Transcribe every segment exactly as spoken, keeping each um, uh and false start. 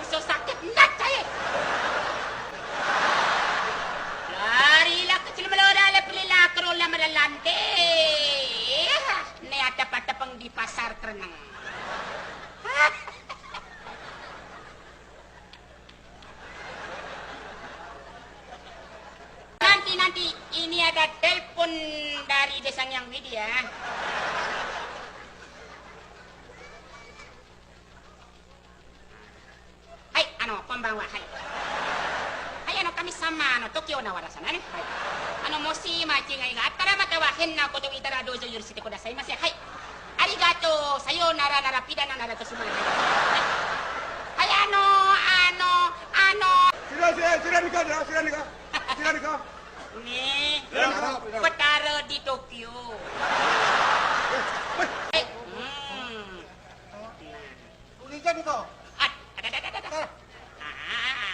Susah ket ndak cai. Lari lah kecil meloda le pelila kerola melalante. Ne ada patepeng di pasar kereneng. Nanti, nanti, ini ada telepon dari Desa Nyang Widya. Hai, ano, konbanwa, hai. Hai, ano, kami sama, ano, Tokyo na warasan, ano, hai. Ano, moshi machigai ga atta ra mata wa henna koto ita ra douzo yorishite kudasai masen, hai. Arigato, sayonara, nara pidana, nara to sumaga. Hai, ano, ano, ano. Sira, sira, sira nika, sira nika. Sira nika. Nih, Betara di Tokyo. Eh, hmm. Nah. Ulijan ito. Ah, ada, ada, ada, ada. Ah.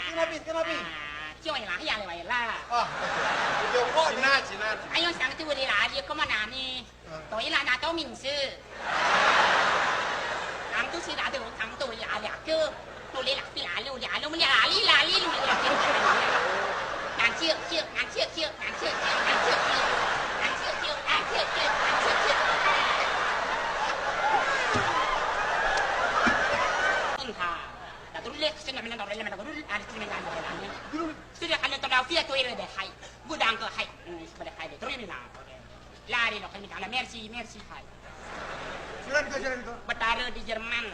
Kinapi, kinapi. Ah, ciyo ila, iya, ila, ila. Ah. Sina, sina. Ayon, sang tu, ila, ila, ko mana ni? Toilet na to minse. Ang tu sila tu, ang tu ya ya ke. Tu le la pi la lu ya lu ya li la li lu ya. Nang ciek ciek, nang ciek ciek, nang ciek ciek, nang ciek ciek. Nang ciek ciek, nang ciek ciek, nang ciek ciek. Inha. Ta tu le sina mena dore le mena guru, ari sina mena dore le. Guru, sina kan to la fia to ire de hai. Gudang ko hai. Hmm, sebelah hai de. Terus ni na. Lari lo kami kala, merci, merci, hai. Sira nika, sira nika. Betara di Jerman.